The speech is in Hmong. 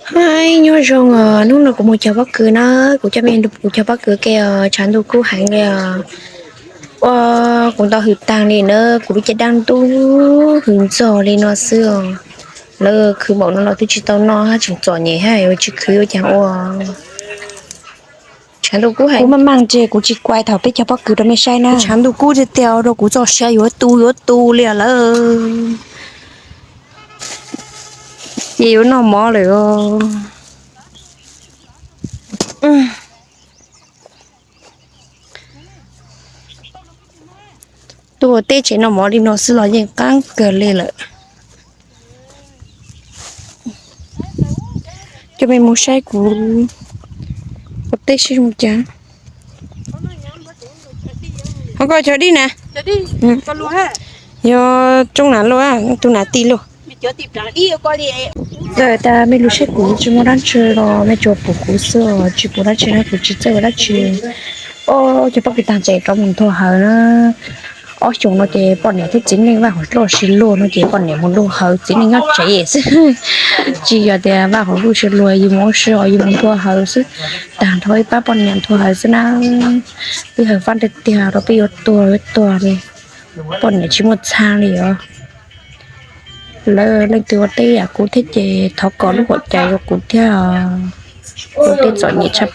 Hais nyob zoo os, hnub no kuv mus cog pob kws na, kuv coj me kuv cog pob kws ke os, tshav ntuj kub heev li os. Ua, kuv nto hws taag li na, kuv lub caj dab ntub hws ntxog li no xwb os. Lawv khwv npaum no los twb tsis tau noj hab tseem txom nyem hab yuav tsis khwv ua caag ua. Tshav ntuj kub heev, kuv maj maj ntseg kuv tsis kuais thaum peb cog pob kws rau mej saib na. Tshav ntuj kub tiag tiag rau kuv txoj sia yuav tu yuav tu li lawm. Ces yuav noj mov lawm os. Tuaj ua teb tsev noj mov li no xwb los yeej qaab kawg li lawm. Coj mej mus saib kuv ua teb seb zoo cas. Ho koj cog dib na. Yog tsoob na luaj, tus na ti luaj. Txawm tas mej lug saib kuv tsis muaj dab tsi los mej tsuas pum kuv xwb, tsis pum dab tsi na, kuv tsis txawj ua dab tsi. Ob, cog pob kws taag ces rov mus nthua hawv na. Ob xyoos no ces poj niam thiab txiv neej vaj hauv lub sib luag no ces poj niam mus luag hawv txiv neej nyob tsev xwb. Tsis yog tias vaj hauv lub sib luag, yus mus ua si os yus mus nthua hawv xwb. Taag nrho ib pab poj niam nthua hawv xwb na. Peb hawv fab tiag tiag rau peb yuav tuag yuav tuag li. Poj niam tsis muaj txhaa li os. Lawv leej twg ua teb yam kuv thiab ces thov kom lub huam cai rau kuv thiab. Ua teb txom nyem tshaj.